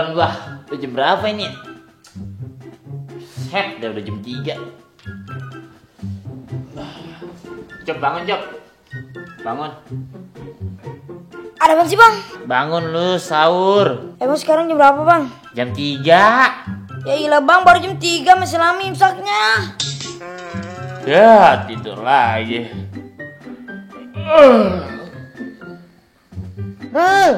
Ketiduran gua. Udah jam berapa ini? Set, udah jam 3. Cok, bangun, Cok. Bangun. Ada apa sih, Bang? Bangun lu, sahur. Emang sekarang jam berapa, Bang? Jam 3. Ya ilah, Bang, baru jam 3 masih lama imsaknya. Ya, tidur lagi. Rul,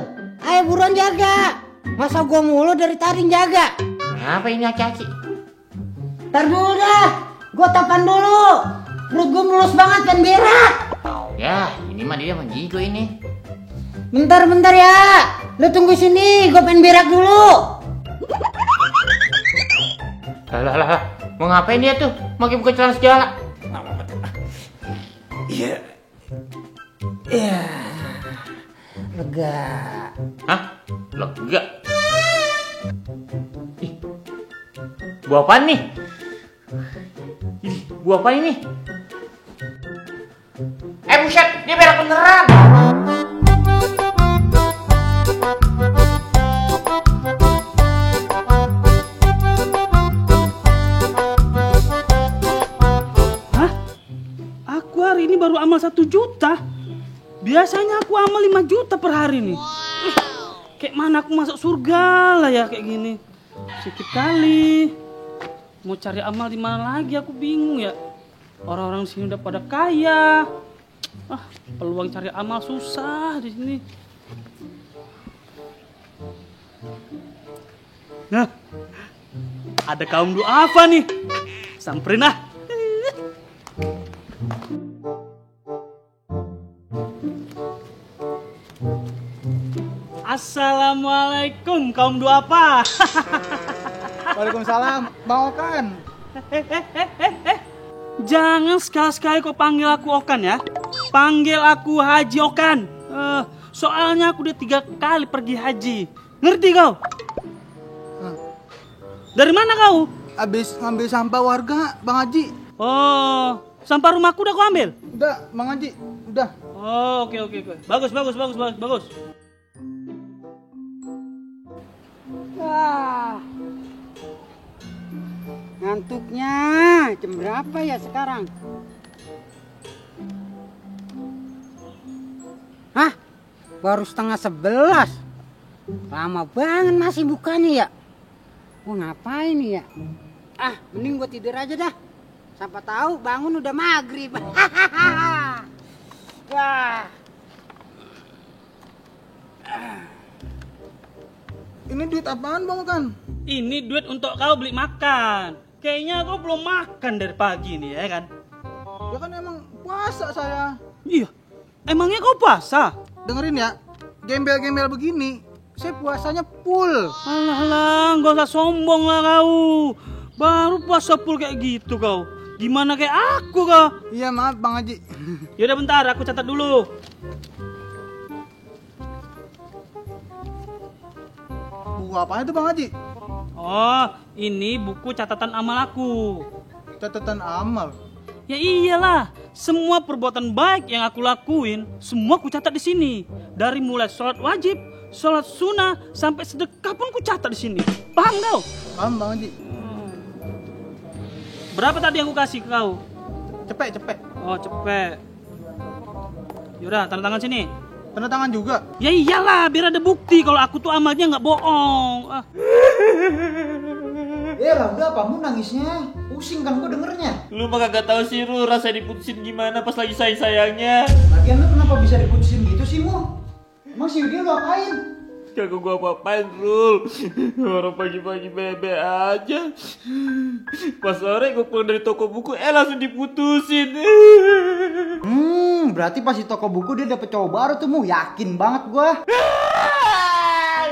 ayo buruan jaga. Masa gua mulu dari tadi jaga? Kenapa ini Aki-Aki? Ntar dulu dah, gua tapan dulu. Perut gua mulus banget kan berak. Ya, ini mah dia menggigo ini. Bentar ya, lu tunggu sini, gua pengen berak dulu. Lah, mau ngapain dia tuh? Mau buka celana segala? Iya, lega. Hah? Lega? Ih, buah apaan nih? Ih, buah apa ini? Buset, dia berak beneran. Hah? Aku hari ini baru amal 1 juta. Biasanya aku amal 5 juta per hari nih. Kayak mana aku masuk surga lah ya kayak gini. Sedikit kali. Mau cari amal di mana lagi aku bingung ya. Orang-orang sini udah pada kaya. Peluang cari amal susah di sini. Nah, ada kaum duafa nih. Samperin ah. Assalamualaikum kaum duafa. Waalaikumsalam, Bang Okan. Jangan sekali-sekali kau panggil aku Okan ya. Panggil aku Haji Okan. Soalnya aku udah 3 kali pergi haji. Ngerti kau? Dari mana kau? Abis ngambil sampah warga, Bang Haji. Oh, sampah rumahku udah kau ambil? Udah, Bang Haji, udah. Oh, oke. Bagus. Wah, ngantuknya. Jam berapa ya sekarang? Hah? Baru setengah 11. Lama banget masih bukanya ya. Mau ngapain ya? Mending gua tidur aja dah. Siapa tahu bangun udah maghrib. Wah. Ini duit apaan, Bang Okan? Ini duit untuk kau beli makan. Kayaknya kau belum makan dari pagi nih ya kan? Ya kan emang puasa saya. Iya. Emangnya kau puasa? Dengerin ya, gembel-gembel begini, saya puasanya full. Alah, gak usah sombong lah kau. Baru puasa full kayak gitu kau. Gimana kayak aku kau? Iya maaf Bang Haji. Yaudah bentar, aku catat dulu. Buku apaan itu Bang Haji? Oh, ini buku catatan amal aku. Catatan amal. Ya iyalah, semua perbuatan baik yang aku lakuin, semua ku catat di sini. Dari mulai sholat wajib, sholat sunnah, sampai sedekah pun ku catat di sini. Paham kau? Paham Bang Haji. Berapa tadi yang ku kasih ke kau? Cepet. Oh, cepet. Yaudah, tanda tangan sini. Tanda tangan juga. Ya iyalah, biar ada bukti kalau aku tuh amalnya nggak bohong. Lah udah kamu nangisnya. Pusing kan gua dengernya. Lu mah kagak tahu sih, Ru, rasa diputusin gimana pas lagi sayang-sayangnya. Lagian lu kenapa bisa diputusin gitu sih, Mu? Emang si Yudi lu apain? Kagak gua apa-apain, Rul. Orang pagi-pagi bebe aja. Pas sore gua pulang dari toko buku, langsung diputusin. Berarti pas di toko buku dia dapet cowok baru tuh, Mu. Yakin banget gua.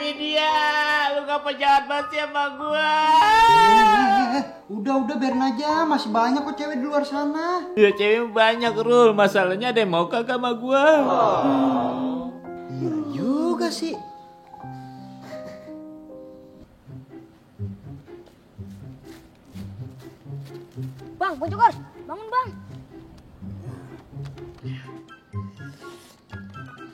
Ini dia, lu ngapa jahat banget sih sama gua? Udah biarin aja, masih banyak kok cewek di luar sana. Ya cewek banyak, Rul. Masalahnya ada yang mau kagak sama gua. Iya juga sih. Bang, Bang Jokar, bangun Bang.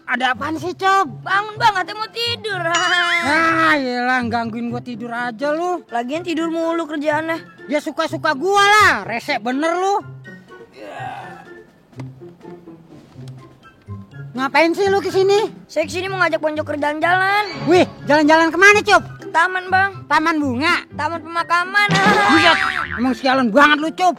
Ada apaan sih, Cop? Bangun bang, katanya mau tidur. Ah, yelah, gangguin gua tidur aja lu. Lagian tidur mulu kerjaannya. Ya suka-suka gua lah, resek bener lu. Ngapain sih lu kesini? Saya kesini mau ngajak Bang Joker jalan-jalan. Wih, jalan-jalan kemana, Cop? Ke taman bang, Taman bunga. taman pemakaman. Buset, emang sialan banget lu, Cop.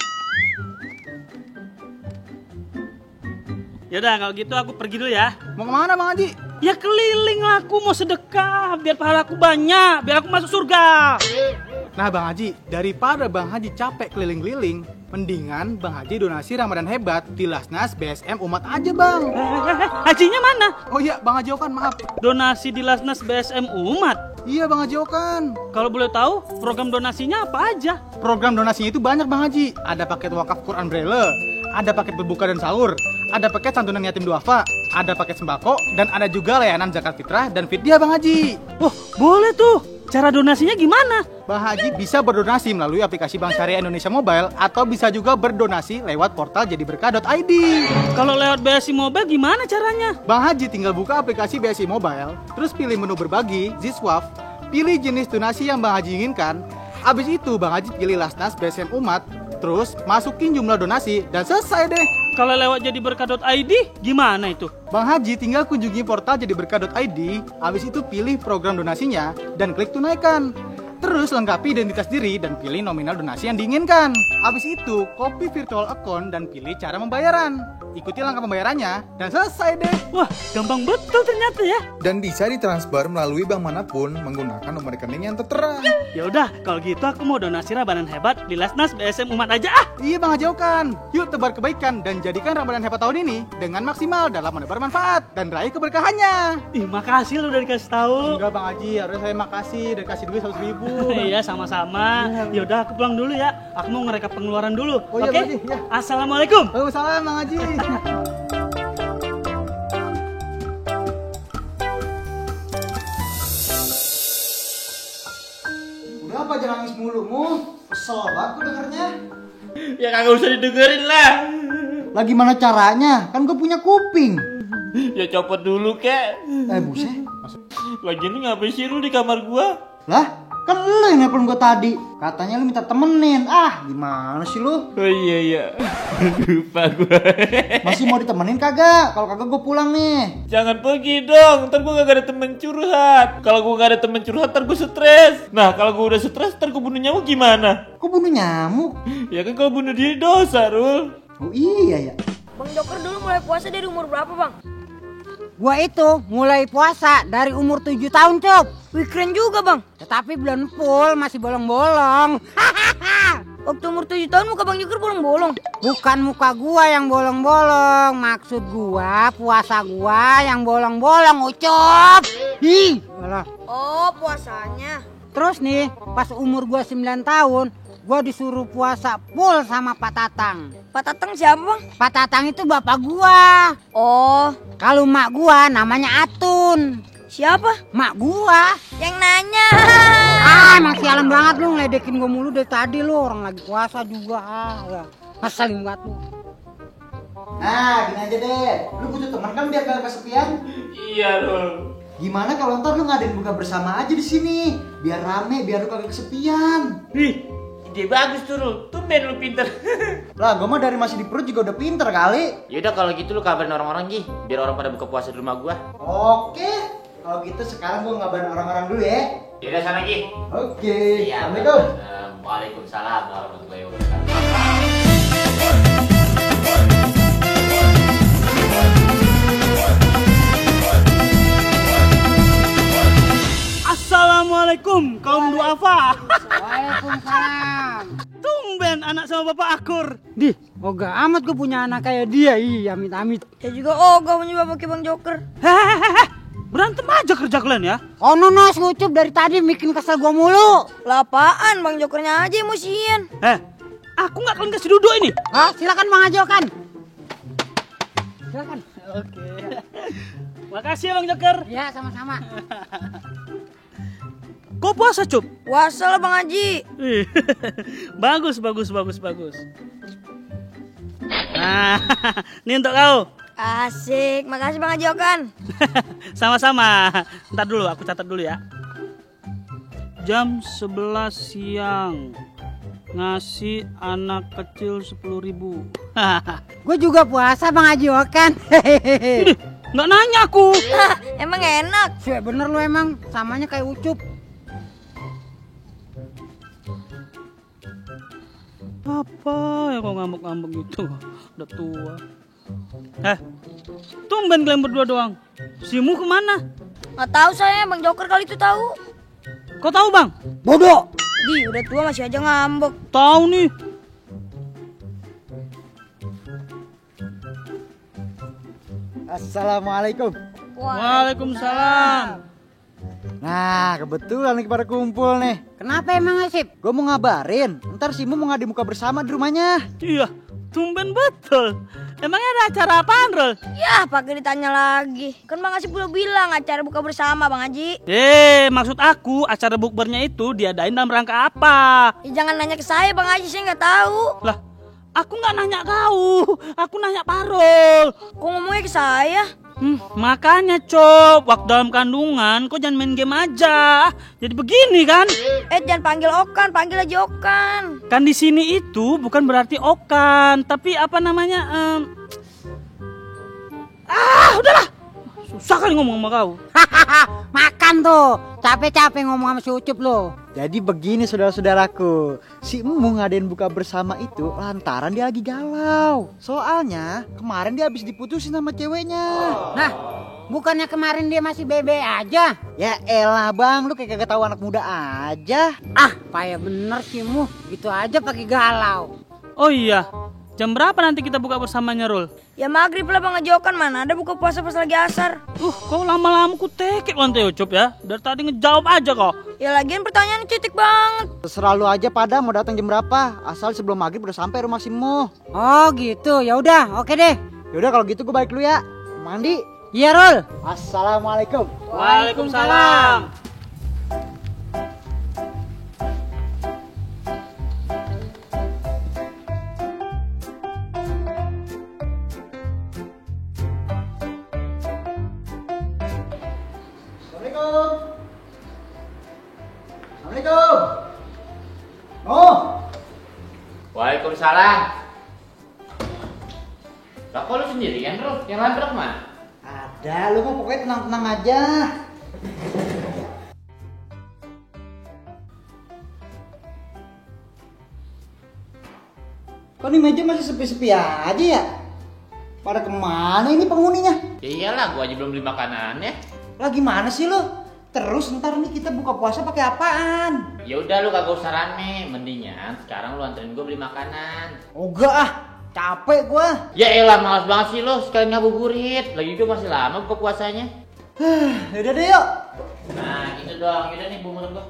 Yaudah kalau gitu aku pergi dulu ya. Mau kemana Bang Haji? Ya keliling lah, aku mau sedekah biar pahala aku banyak, biar aku masuk surga. Nah Bang Haji, daripada Bang Haji capek keliling-keliling, mendingan Bang Haji donasi Ramadan hebat di Lasnas BSM Umat aja Bang. Hajinya mana? Oh iya Bang Haji Okan, maaf. Donasi di Lasnas BSM Umat. Iya Bang Haji Okan. Kalau boleh tahu program donasinya apa aja? Program donasinya itu banyak Bang Haji. Ada paket wakaf Quran Braille, ada paket berbuka dan sahur, ada paket santunan yatim duafa, ada paket sembako, dan ada juga layanan zakat fitrah dan fidyah Bang Haji. Oh, boleh tuh. Cara donasinya gimana? Bang Haji bisa berdonasi melalui aplikasi Bank Syariah Indonesia Mobile atau bisa juga berdonasi lewat portal jadiberkah.id. Kalau lewat BSI Mobile gimana caranya? Bang Haji tinggal buka aplikasi BSI Mobile, terus pilih menu berbagi, Ziswaf, pilih jenis donasi yang Bang Haji inginkan. Abis itu Bang Haji pilih Lasnas BSM Umat, terus masukin jumlah donasi dan selesai deh. Kalau lewat jadiberkah.id gimana itu? Bang Haji tinggal kunjungi portal jadiberkah.id, abis itu pilih program donasinya dan klik tunaikan. Terus lengkapi identitas diri dan pilih nominal donasi yang diinginkan. Abis itu copy virtual account dan pilih cara pembayaran. Ikuti langkah pembayarannya dan selesai deh. Wah, gampang betul ternyata ya. Dan bisa ditransfer melalui bank manapun menggunakan nomor rekening yang tertera. Ya udah, kalau gitu aku mau donasi Ramadan hebat di Lasnas BSM Umat aja ah. Iya Bang Haji Okan, yuk tebar kebaikan dan jadikan Ramadan hebat tahun ini dengan maksimal dalam menebar manfaat dan raih keberkahannya. Ih, makasih lu udah dikasih tahu. Enggak Bang Haji, harus saya makasih dan kasih duit 100.000. Iya, sama-sama. Ya udah, aku pulang dulu ya. Aku mau ngerekap pengeluaran dulu. Oh iya, Oke? Bang Haji, ya. Assalamualaikum. Waalaikumsalam Bang Haji. Udah apa jangan nangis mulu, Mu. Kesel banget gue dengernya. Ya kagak usah didengerin lah. Lah gimana caranya? Kan gue punya kuping. Ya copot dulu kek. Buset. Lagian lu ngapain sih lu di kamar gua? Lah, kan lu yang nelpon gue tadi. Katanya lu minta temenin. Ah, gimana sih lu? Oh iya. Lupa gua. Masih mau ditemenin kagak? Kalau kagak gue pulang nih. Jangan pergi dong, ntar gua gak ada temen curhat. Kalau gua gak ada temen curhat, ntar gua stres. Nah, kalau gua udah stres, ntar gua bunuh nyamuk gimana? Kok bunuh nyamuk? Ya kan kalau bunuh diri dosa, Rul. Oh iya ya. Bang Joker dulu mulai puasa dari umur berapa bang? Gua itu mulai puasa dari umur 7 tahun, Cop. Wih keren juga bang. Tetapi belum full, masih bolong-bolong. Waktu umur 7 tahun muka Bang Joker bolong-bolong. Bukan muka gua yang bolong-bolong, maksud gua puasa gua yang bolong-bolong, Ucop. Ih, alah. Oh puasanya. Terus nih, pas umur gua 9 tahun, gua disuruh puasa full sama Pak Tatang. Pak Tatang siapa bang? Pak Tatang itu bapak gua. Oh Kalau mak gua namanya Atun. siapa? Mak gua. Yang nanya. Emang sialan banget lu ngeledekin gua mulu dari tadi lu, orang lagi puasa juga. Ya. Ngeselin banget lu. Nah, gini aja deh. Lu butuh teman kan biar gak kesepian? Iya, Rul. Gimana kalau ntar lu ngadain buka bersama aja di sini? Biar rame, biar lu kagak kesepian. Ih, ide bagus tuh, Rul. Tumben lu pinter. Lah, gua mah dari masih di perut juga udah pinter kali. Yaudah kalau gitu lu kabarin orang-orang Gi, biar orang pada buka puasa di rumah gua. Oke. Kalau gitu sekarang gua ngabarin orang-orang dulu ya. Yaudah sana Gi. Oke. Iya. Assalamualaikum. Waalaikumsalam warahmatullahi wabarakatuh. Assalamualaikum kaum duafa. Waalaikumsalam. Tumben anak sama bapak akur. Di, oga amat gue punya anak kayak dia. Iya, amit-amit. Ya juga ogah punya bapak kayak Bang Joker. Hehehe. Berantem aja kerja kalian ya. Oh nonos ngucup dari tadi bikin kesel gua mulu. Lah apaan Bang Jokernya aja emosian. Aku nggak akan kasih duduk ini. Ah, silakan Bang Ajokan. Silakan. Oke. Makasih ya Bang Joker. Ya, sama-sama. Kau puasa Cup? Puasa lah Bang Haji. Ih, bagus. Nah, ini untuk kau. Asik, makasih Bang Haji Okan. Sama-sama. Ntar dulu, aku catat dulu ya. Jam 11 siang. Ngasih anak kecil 10.000. Gue juga puasa Bang Haji Okan. Nggak nanya aku. Emang enak. Sih bener lu emang, samanya kayak Ucup. Apa ya kok ngambek-ngambek gitu? Udah tua. Tumben kalian berdua doang. Simu kemana? Nggak tahu saya, Bang Joker kali itu tahu. Kau tahu bang? Bodoh. Di udah tua masih aja ngambek. Tahu nih. Assalamualaikum. Waalaikumsalam. Nah, kebetulan lagi pada kumpul nih. Kenapa emang Asip? Gue mau ngabarin, ntar Simu mau ngadi muka bersama di rumahnya. Iya, tumben betul. Emangnya ada acara apaan, Rol? Ya, pakai ditanya lagi. Kan Bang Asip udah bilang acara buka bersama, Bang Haji. Maksud aku acara bukbernya itu diadain dalam rangka apa? Ya, jangan nanya ke saya, Bang Haji, saya nggak tahu. Lah, aku nggak nanya kau. Aku nanya Parol. Kok ngomongnya ke saya? Makanya Cop, waktu dalam kandungan kok jangan main game aja. Jadi begini kan? Jangan panggil Okan, panggil aja Okan. Kan di sini itu bukan berarti Okan, tapi apa namanya? Udahlah. Susah kali ngomong sama kau. Makan tuh, capek-capek ngomong sama si Ucup lo. Jadi begini saudara-saudaraku, si Emu ngadain buka bersama itu lantaran dia lagi galau. Soalnya kemarin dia habis diputusin sama ceweknya. Nah, bukannya kemarin dia masih bebe aja? Ya elah bang, lu kayak kagak tahu anak muda aja. Payah bener sih Mu, gitu aja pakai galau. Oh iya, jam berapa nanti kita buka bersamanya, Rul? Ya maghrib lah Bang Haji Okan, mana ada buka puasa pas lagi asar. Kau lama-lama ku tekek lantai Cop ya. Dari tadi ngejawab aja kok. Ya lagian pertanyaan cetek banget. Terserah lu aja pada mau datang jam berapa, asal sebelum maghrib udah sampai rumah si Emu. Oh gitu, ya udah, oke deh. Yaudah kalau gitu gue balik dulu ya, mandi. Iya Rul. Assalamualaikum. Waalaikumsalam. Assalamualaikum. Oh. Waalaikumsalam. Lah kok lu sendirian, Bro? Yang lain pada kemana? Ada, lu mah pokoknya tenang-tenang aja. Kok ini meja masih sepi-sepi aja ya? Pada kemana ini penghuninya? Ya iyalah, gua aja belum beli makanannya. Lah gimana sih lu? Terus ntar nih kita buka puasa pakai apaan? Ya udah lu kagak usah rame, mendingan sekarang lu anterin gua beli makanan. Oh enggak ah, capek gua. Ya elah, malas banget sih lu, sekalian ngabuburit. Lagi juga masih lama buka puasanya. Yaudah deh yuk. Nah, itu doang. Yaudah nih bumbu gua.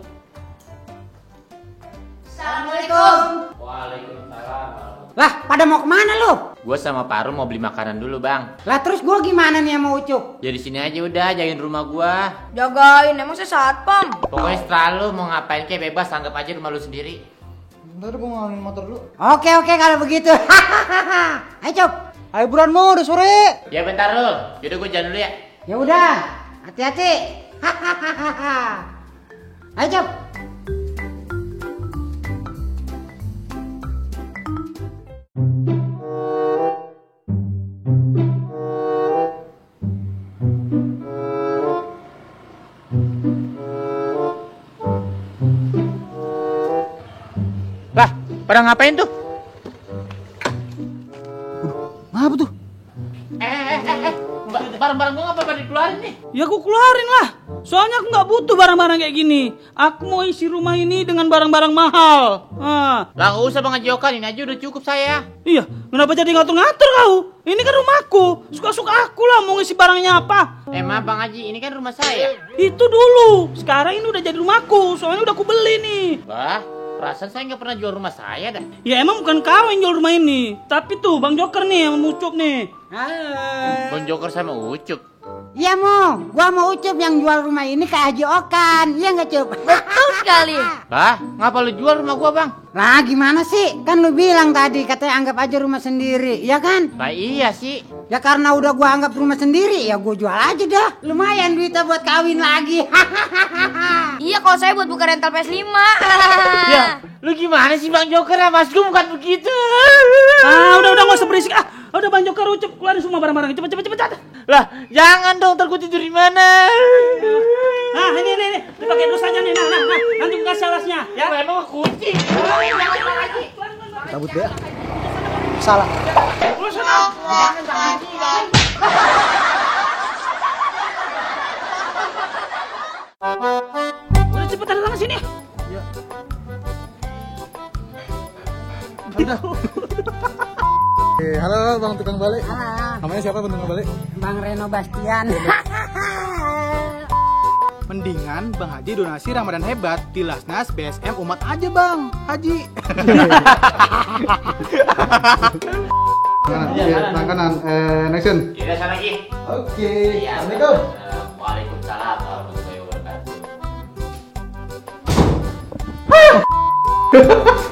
Assalamualaikum. Waalaikumsalam. Lah, pada mau kemana lu? Gua sama Parul mau beli makanan dulu, Bang. Lah terus gua gimana nih sama Ucup? Ya di sini aja udah, jagain rumah gua. Jagain, emang saya satpam. Pokoknya setelah lu mau ngapain kayak bebas, anggap aja rumah lu sendiri. Ntar gua ngalamin motor dulu. Oke kalau begitu. Ayo Cup. Ayo buruan mau, udah sore. Ya bentar lu. Yaudah gua jalan dulu ya. Ya udah, hati-hati. Ayo Cup. Lah, pada ngapain tuh? Ngapa tuh? Barang-barang gua ngapa pada dikeluarin nih? Ya aku keluarin lah. Soalnya aku nggak butuh barang-barang kayak gini. Aku mau isi rumah ini dengan barang-barang mahal. Lah nggak usah Bang Haji Okan, ini aja udah cukup saya. Iya, kenapa jadi ngatur-ngatur kau? Ini kan rumahku. Suka-suka aku lah mau ngisi barangnya apa. Maaf Bang Haji, ini kan rumah saya. Itu dulu. Sekarang ini udah jadi rumahku. Soalnya udah aku beli nih. Bah, perasaan saya nggak pernah jual rumah saya dah. Ya emang bukan kau yang jual rumah ini. Tapi tuh Bang Joker nih yang Ucup nih. Halo. Bang Joker sama Ucup. Iya Mo, gua mau Ucup yang jual rumah ini ke Haji Okan. Iya nggak Cup? Betul sekali. Lah, ngapa lu jual rumah gua, Bang? Lah gimana sih? Kan lu bilang tadi katanya anggap aja rumah sendiri, ya kan? Lah iya sih. Ya karena udah gua anggap rumah sendiri, ya gua jual aja dah. Lumayan duitnya buat kawin lagi. Iya, kalau saya buat buka rental PS5. Ya, lu gimana sih Bang Joker ya? Mas gua bukan begitu. Udah nggak usah berisik. Udah Bang Joker, Ucup keluarin semua barang-barang. Cepet. Lah, jangan dong, ntar gua tidur di mana? Ini dipakai terus aja nih. Nah, nanti gua kasih alasnya, ya. Memang kunci. Cabut deh. Salah. Udah cepetan datang ke sini. Udah. Halo Bang Tukang Balik. Halo, Namanya siapa Bang Tukang Balik? Bang Reno Bastian. Mendingan Bang Haji donasi Ramadan hebat di Lasnas BSM Umat aja Bang Haji. Kanan, next. Tidak sana lagi. Oke. Iya. Assalamualaikum. Waalaikumsalam warahmatullahi wabarakatuh.